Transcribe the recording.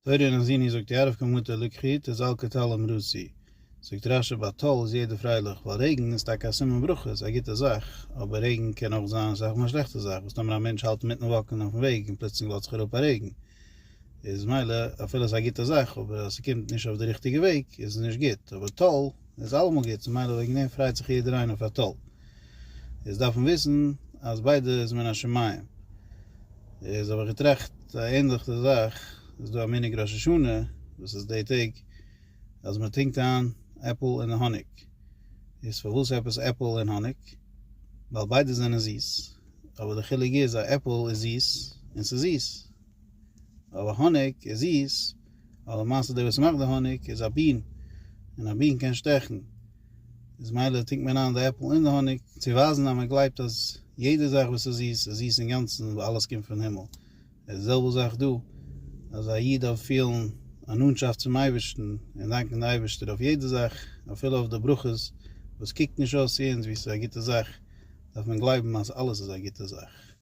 תורה אין האזינו זאגט ירב כמטר לקחי תזל כטל אמרתי. זאגט רשי ביי טל איז יעדער פרייליך ווייל רעגן איז טאקע א סימן ברכה איז א גוטע זאך אבער רעגן קען אויך זיין אסאך מאל א שלעכטע זאך וואס טאמער א מענטש האלט אינמיטן walk ן אויפן וועג און פלוצלינג לאזט זיך אראפ א רעגן איז מילא אפילו איז א גוטע זאך אבער אז ס'קומט נישט אויף די ריכטיגע וועג איז עס נישט גוט אבער טל איז אלעמאל גוט מילא וועגן דעם פרייט זיך יעדער איינער פאר טל איז דארף מען וויסן אז ביידע איז מן השמים. איז האב איך געטראכט א ענליכע זאך, איז דא א מנהג ראש השנה וואס איז די טעג אז מען טונקט איין עפל אין האניג, איז פארוואס עפעס עפל און האניג? ווייל ביידע זענען זיס, אבער די חילוק איז א עפל איז זיס און ס'איז זיס, אבער האניג איז זיס אבער למעשה דער וואס מאכט די האניג איז א בין, און א בין קען שטעכן. איז מילא טונקט מען איין די עפל אין די האניג צו ווייזן אז מען גלייבט אז יעדע זאך וואס איז זיס איז זיס אינגאנצן ווייל אלעס קומט פון הימל. איז די זעלבע זאך דא, אז א איד דארף פילן א נאנטשאפט צום אייבערשטן און דאנקען די אייבערשטער אויף יעדע זאך, אפילו אויף די ברכות וואס קוקט נישט אויס צו אונז ווי ס'איז א גוטע זאך, דארף מען גלייבן אז אלעס איז א גוטע זאך.